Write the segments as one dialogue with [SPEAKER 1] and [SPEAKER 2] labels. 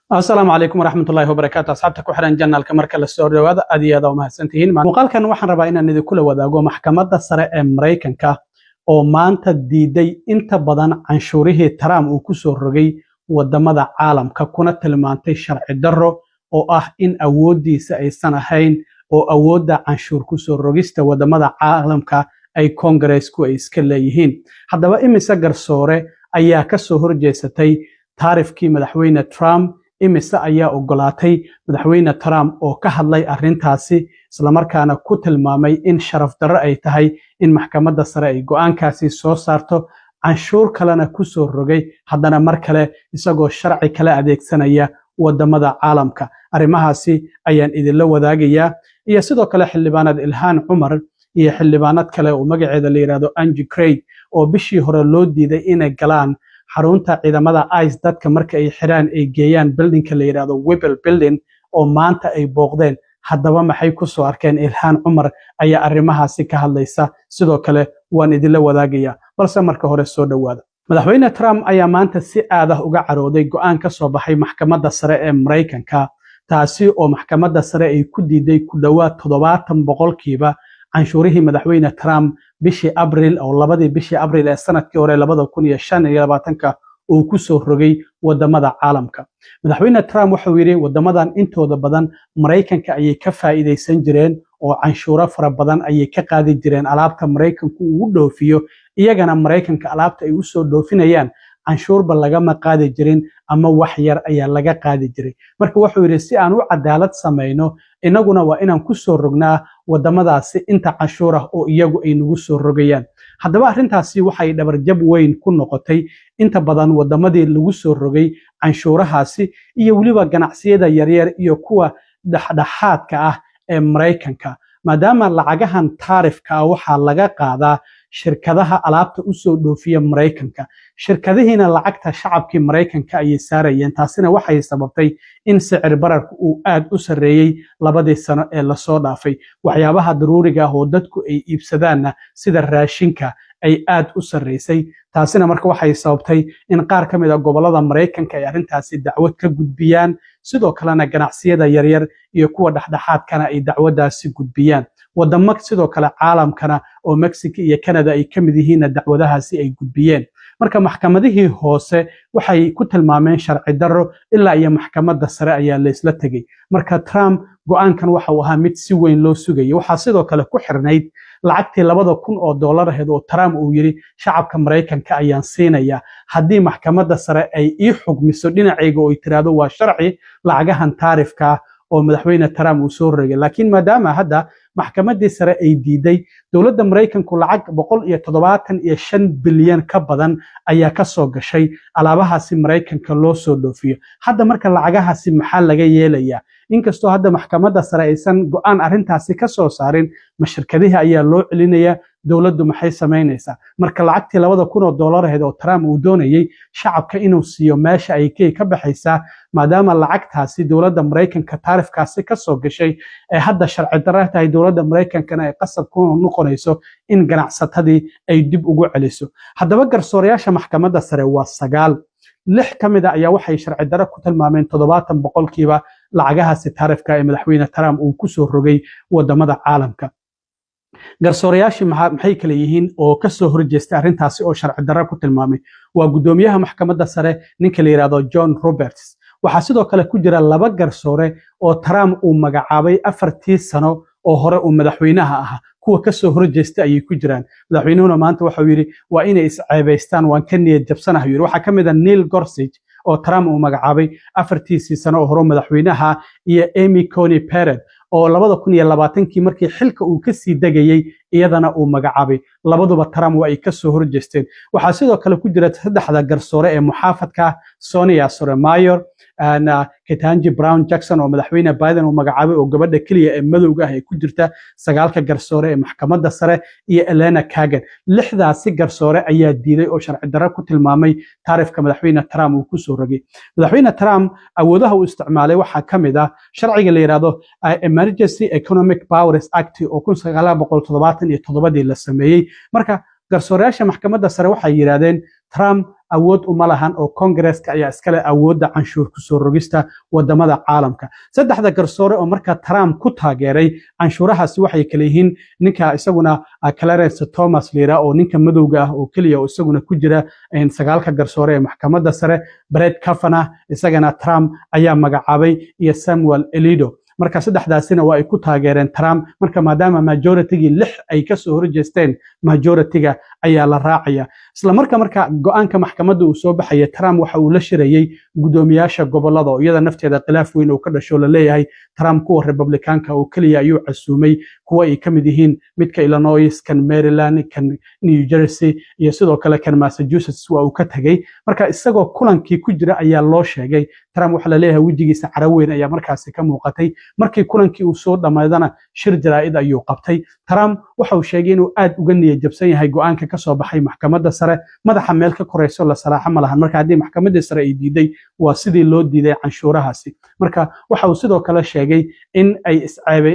[SPEAKER 1] Asalaamu calaykum waraxmatullaahi wabarakaatu. Asxaabta ku xiran channelka, marka la soo dhawaada, aad iyo aad aa umahadsantihiin. Muuqaalkan waxaan rabaa inaan idinkula wadaago Maxkamadda Sare ee Maraykanka oo maanta diiday inta badan canshuurihii Trump uu ku soo rogay wadamada caalamka, kuna tilmaantay sharci darro oo ah in awooddiisa aysan ahayn oo awoodda canshuur kusoo rogista wadamada caalamka ay Koongareesku ay iska leeyihiin. Haddaba, imise garsoore ayaa ka soo horjeesatay tariffkii Madaxweyne Trump? Imise ayaa ogolaatay Madaxweyne Trump oo ka hadlay arrintaasi, islamarkaana ku tilmaamay in sharaf darro ay tahay in Maxkamadda Sare ay go'aankaasi soo saarto, canshuur kalena ku soo rogay haddana mar kale isagoo sharci kale adeegsanaya wadamada caalamka? Arrimahaasi ayaan idinla wadaagayaa, iyo sidoo kale xildhibaanad Ilhaan Cumar iyo xildhibaanad kale oo magaceeda la yidhahdo Angie Craig oo bishii hore loo diiday inay galaan xarunta ciidamada ICE dadka marka ay xiraan ay geeyaan, buildingka la yidhahdo Whipple Building, oo maanta ay booqdeen. Haddaba, maxay ku soo arkeen? Ilhaan Cumar ayaa arrimahaasi ka hadlaysa, sidoo kale waan idinla wadaagayaa. Balse marka hore soo dhowaada. Madaxweyne Trump ayaa maanta si aad ah uga carooday go'aan ka soo baxay Maxkamadda Sare ee Maraykanka, taasi oo Maxkamadda Sare ay ku diiday ku dhowaad 70% canshuurihii Madaxweyne Trump bishii Abril oo 2dii bishii Abril ee sanadkii hore 2025-ka uu ku soo rogay wadamada caalamka. Madaxweyne Trump wuxuu yidhi wadamadan intooda badan Maraykanka ayay ka faa'iidaysan jireen oo canshuuro fara badan ayay ka qaadi jireen alaabta Maraykanku uu dhoofiyo, iyagana Maraykanka alaabta ay usoo dhoofinayaan canshuurba lagama qaadi jirin ama wax yar ayaa laga qaadi jiray. Marka wuxuu yidhi, si aan u cadaalad samayno, innaguna waa inaan ku soo rognaa wadamadaasi inta canshuur ah oo iyagu ay nagu soo rogayaan. Haddaba, arrintaasi waxay dhabarjab weyn ku noqotay inta badan wadamadii lagu soo rogay canshuurahaasi iyo weliba ganacsiyada yaryar iyo kuwa dhexdhexaadka ah ee Maraykanka, maadaama lacagahan tariffka ah waxaa laga qaadaa shirkadaha alaabta usoo dhoofiya Maraykanka, shirkadihiina lacagta shacabkii Maraykanka ayay saarayeen. Taasina waxay sababtay in sicir bararku uu aad u sarreeyey 2dii sano ee lasoo dhaafay, waxyaabaha daruuriga ah oo dadku ay iibsadaanna sida raashinka ay aad u sarreysay. Taasina marka waxay sababtay in qaar ka mid a gobollada Maraykanka ay arrintaasi dacwad ka gudbiyaan, sidoo kalena ganacsiyada yaryar iyo kuwa dhexdhexaadkana ay dacwaddaasi gudbiyaan. Wadamo sidoo kale caalamkana oo Mexico iyo Canada ay ka mid yihiinna dacwadahaasi ay gudbiyeen. Marka maxkamadihii hoose waxay ku tilmaameen sharci darro, ilaa iyo Maxkamadda Sare ayaa laysla tegey. Marka Trump go'aankan waxa uu ahaa mid si weyn loo sugayay. Waxaa sidoo kale ku xirnayd lacagtii 2,000 oo dollar ahayd oo Trump uu yidhi shacabka Maraykanka ayaan siinaya haddii Maxkamadda Sare ay ii xugmiso dhinacayga oo ay tiraahdo waa sharci lacagahan tariffka oo Madaxweyne Trump uu soo rogay. Laakiin maadaama hadda Maxkamaddii Sare ay diiday, dowladda Maraykanku lacag 175 bilyan ka badan ayaa ka soo gashay alaabahaasi Maraykanka loo soo dhoofiyo. Hadda marka lacagahaasi maxaa laga yeelayaa? Inkastoo hadda Maxkamadda Sare aysan go'aan arrintaasi ka soo saarin, ma shirkadihii ayaa loo celinayaa? Dowladdu maxay samaynaysaa? Marka lacagtii 2,000 oo dollar ahayd oo Trump uu doonayey shacabka inuu siiyo meesha ay ka baxaysaa, maadaama lacagtaasi dowladda Maraykanka tariffkaasi ka soo gashay ee hadda sharci darro tahay, dowladda Maraykankana ay qasab ku noqonayso in ganacsatadii ay dib ugu celiso. Haddaba, garsoorayaasha Maxkamadda Sare waa sagaal. Lix ka mid a ayaa waxay sharci darro ku tilmaameen 70% lacagahaasi tariffka ee Madaxweyne Trump uu ku soo rogay wadamada caalamka. Garsoorayaashii maxay kale yihiin oo ka soo horjeestay arrintaasi oo sharci darro ku tilmaamay? Waa guddoomiyaha Maxkamadda Sare, ninka la yidhahdo John Roberts. Waxaa sidoo kale ku jira laba garsoore oo Trump uu magacaabay 4tii sano oo hore uu madaxweynaha ahaa. Kuwa kasoo horjeesta ayay ku jiraan. Madaxweynuhuna maanta waxau yidhi waa inay isceebaystaan, waan ka niyad jabsanahay yidhi. Waxaa ka mid a Neil Gorsuch oo Trump uu magacaabay afartiisii sano oo hore madaxweynaha, iyo Amy Coney Barrett oo 2020-kii markii xilka uu kasii degayey iyadana uu magacaabay. Labaduba Trump waa ay kasoo horjeesteen. Waxaa sidoo kale ku jira saddexda garsoore ee muxaafadka, Sonia Sotomayor, Ketanji Brown Jackson oo Madaxweyne Biden uu magacaabay oo gabadha keliya ee madowga ah ee ku jirta sagaalka garsoore ee Maxkamadda Sare, iyo Elena Kagan. Lixdaasi garsoore ayaa diiday oo sharci darro ku tilmaamay tariffka Madaxweyne Trump uu kusoo rogay. Madaxweyne Trump awoodaha uu isticmaalay waxaa ka mid ah sharciga la yidhahdo Emergency Economic Powers Act oo 1977-dii la sameeyey. Marka garsooreyaasha Maxkamadda Sare waxay yidhahdeen Trump Awood uma lahan oo Kongareska ayaa iskale awoodda canshuur kusoo rogista wadamada caalamka. Saddexda garsoore oo markaa Trump ku taageeray canshuurahaasi waxay kale yihiin ninka isaguna Clarence Thomas la oo ninka madowga ah oo keliya oo isaguna ku jira sagaalka garsoore ee maxkamadda sare, Brett Kavanaugh, isagana Trump ayaa magacaabay, iyo Samuel Alito. Marka saddexdaasina waa ay ku taageereen Trump. Marka maadaama majoritygii lix ay kasoo horjeesteen, majorityga ayaa la raacaya. Isla marka go-aanka maxkamadda uu soo baxaya, Trump waxa uu la shirayey guddoomiyaasha gobolada, oo iyada nafteeda khilaaf weyn uu ka dhasho. La leeyahay Trump kuwa Republicanka oo keliya ayuu casuumay, kuwa ay ka mid yihiin midka Illinois, kan Maryland, kan New Jersey iyo sidoo kale kan Massachusetts waa uu ka tegey. Marka isagoo kulankii ku jira ayaa loo sheegay Trump. Waxaa la leeyahay wejigiisa caro weyn ayaa markaasi ka muuqatay. Markii kulankii uu soo dhammaadana, shir jaraa'id ayuu qabtay. Trump waxa uu sheegay inuu aad uga niyad jabsan yahay go'aanka ka soo baxay maxkamadda sare. Madaxa meel ka korayso la salaaxo ma lahan. Marka haddii maxkamaddii sare ay diiday, waa sidii loo diiday canshuurahaasi. Marka waxa uu sidoo kale sheegay in ay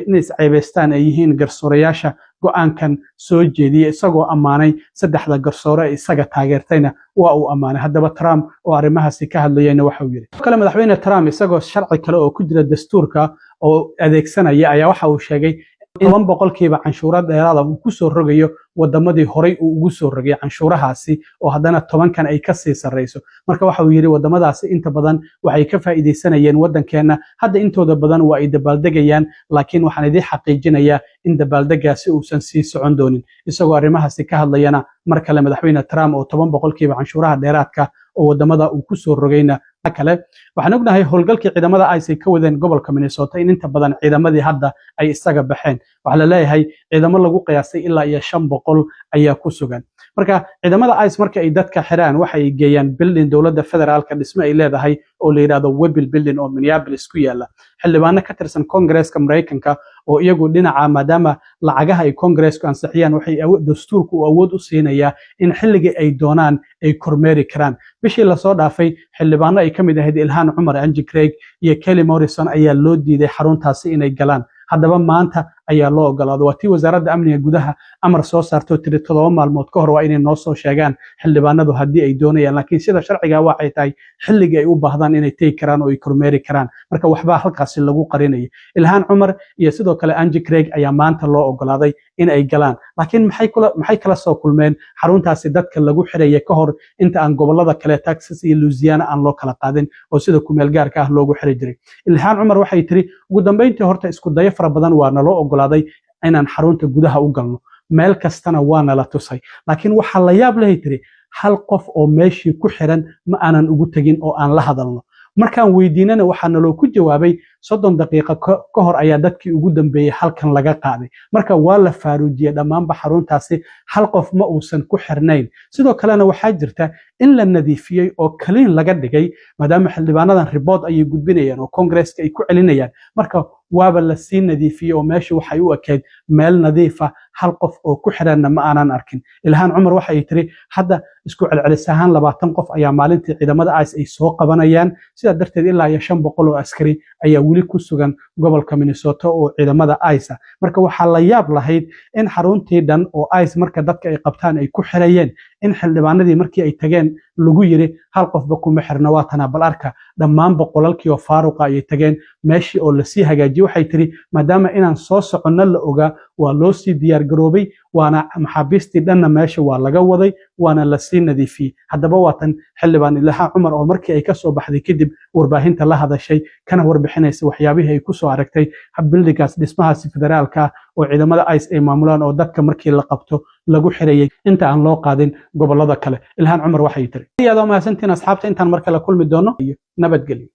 [SPEAKER 1] inay isceebaystaan ay yihiin garsoorayaasha go'aankan soo jeediyey, isagoo ammaanay saddexda garsoore ee isaga taageertayna waa uu ammaanay. Haddaba Trump oo arrimahaasi ka hadlayayna waxa uu yidhi kale: Madaxweyne Trump isagoo sharci kale oo ku jira dastuurka oo adeegsanaya ayaa waxa uu sheegay 10% canshuuro dheeraada uu ku soo rogayo wadamadii horay uu ugu soo rogay canshuurahaasi, oo haddana 10kan ay kasii sarreyso. Marka waxa uu yidhi wadamadaasi inta badan waxay ka faa'iidaysanayeen waddankeenna. Hadda intooda badan waa ay dabaaldegayaan, laakiin waxaan idiin xaqiijinayaa in dabaaldegaasi uusan sii socon doonin. Isagoo arrimahaasi ka hadlayana mar kale madaxweyne Trump oo 10% canshuuraha dheeraadka oo wadamada uu ku soo rogayna kale, waxaan ognahay howlgalkii ciidamada ICE ay ka wadeen gobolka Minnesota in inta badan ciidamadii hadda ay isaga baxeen. Waxaa la leeyahay ciidamo lagu qiyaasay ilaa iyo 500 ayaa ku sugan. Marka ciidamada ICE marka ay dadka xiraan, waxay geeyaan building dowladda federaalka dhisme ay leedahay oo la yidhahdo Whipple Building oo Minneapolis ku yaala. Xildhibaano ka tirsan Kongareeska Maraykanka oo iyagu dhinaca, maadaama lacagaha ay Kongareesku ansixiyaan, waxay dastuurku uu awood u siinayaa in xilligii ay doonaan ay kormeeri karaan. Bishii lasoo dhaafay, xildhibaano ay ka mid ahayd Ilhaan Cumar, Angie Craig iyo Kelly Morrison ayaa loo diiday xaruntaasi inay galaan. Haddaba maanta ayaa loo ogolaado. Waa tii wasaaradda amniga gudaha amar soo saartoo tiri 7 maalmood ka hor waa inay noo soo sheegaan xildhibaanadu haddii ay doonayaan, laakiin sida sharciga waxay tahay xilligii ay u baahdaan inay tegi karaan oo ay kormeeri karaan. Marka waxbaa halkaasi lagu qarinaya. Ilhaan Cumar iyo sidoo kale Angie Craig ayaa maanta loo ogolaaday in ay galaan, laakiin maxay kala soo kulmeen xaruntaasi dadka lagu xiraya ka hor inta aan gobolada kale, Texas iyo Louisiana, aan loo kala qaadin oo sida kumeel gaarka ah loogu xiri jiray? Ilhaan Cumar waxay tiri ugu dambeyntii, horta isku dayo fara badan waa naloo ogolaaday inaan xarunta gudaha u galno, meel kastana waa nala tusay, laakiin waxaa la yaab lehay tiri, hal qof oo meeshii ku xiran ma aanan ugu tegin oo aan la hadalno. Markaan weydiinana, waxaa naloo ku jawaabay 30 daqiiqo ka hor ayaa dadkii ugu dambeeyey halkan laga qaaday. Marka waa la faaruujiyey dhammaanba xaruntaasi, hal qof ma uusan ku xirnayn. Sidoo kalena waxaa jirta in la nadiifiyey oo clean laga dhigay, maadaama xildhibaanadan report ayay gudbinayaan oo Kongresska ay ku celinayaan. Marka waaba la sii nadiifiyey oo meesha waxay u ekeyd meel nadiifa, hal qof oo ku xiranna ma aanan arkin. Ilhaan Cumar waxay tiri hadda isku celcelis ahaan 20 qof ayaa maalintii ciidamada ICE ay soo qabanayaan. Sidaa darteed ilaa iyo 500 oo askari ayaa weli ku sugan gobolka Minnesota oo ciidamada ICE. Marka waxaa la yaab lahayd in xaruntii dhan oo ICE marka dadka ay qabtaan ay ku xirayeen, in xildhibaanadii markii ay tageen lagu yiri hal qofba kuma xirna. Waa tanaa, bal arka, dhammaan boqolalkii oo faaruqa ayay tageen, meeshii oo lasii hagaajiyey. Waxay tiri maadaama inaan soo soconno la ogaa, waa loo sii diyaar garoobay, waana maxaabiistii dhanna meesha waa laga waday, waana lasii nadiifiyey. Haddaba waatan xildhibaan Ilhaan Cumar oo markii ay kasoo baxday kadib warbaahinta la hadashay, kana warbixinaysa waxyaabihii ay kusoo aragtay buildingaas, dhismahaasi federaalka ah oo ciidamada ICE ay maamulaan oo dadka markii la qabto lagu xirayay inta aan loo qaadin gobolada kale. Ilhaan Cumar waxay tiri: Aad mahadsantiin asxaabta, intaan mar kale kulmi doono iyo nabadgelyo.